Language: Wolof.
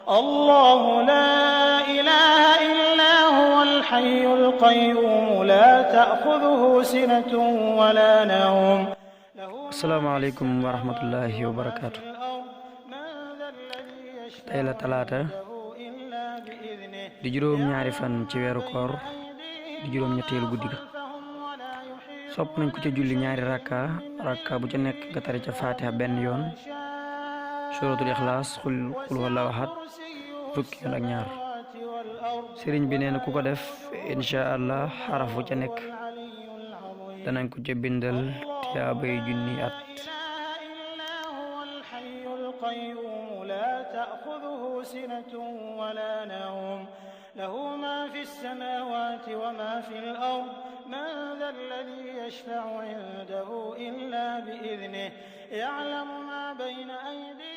الله لا إله إلا هو الحي القيوم لا تأخذه سنة ولا نوم. السلام عليكم ورحمة الله وبركاته. tey la talaata di juróom ñaari fan ci weeru koor di juróom ñetteelu guddi ga sopp nañ ko ca julli ñaari rakka bu ca nekk nga tari ca fatiha benn yoon, suratul ixlaas xul huwallahu ahad fukki yoon ak ñaar. sëriñ bi nee na ku ko def insha allah xaraf bu ca nekk danañ ko ca bindal tiyaabay junni at. لا تأخذه سنة ولا نوم له ما في السماوات وما في الأرض من ذا الذي يشفع عنده إلا بإذنه يعلم ما بين أيديهم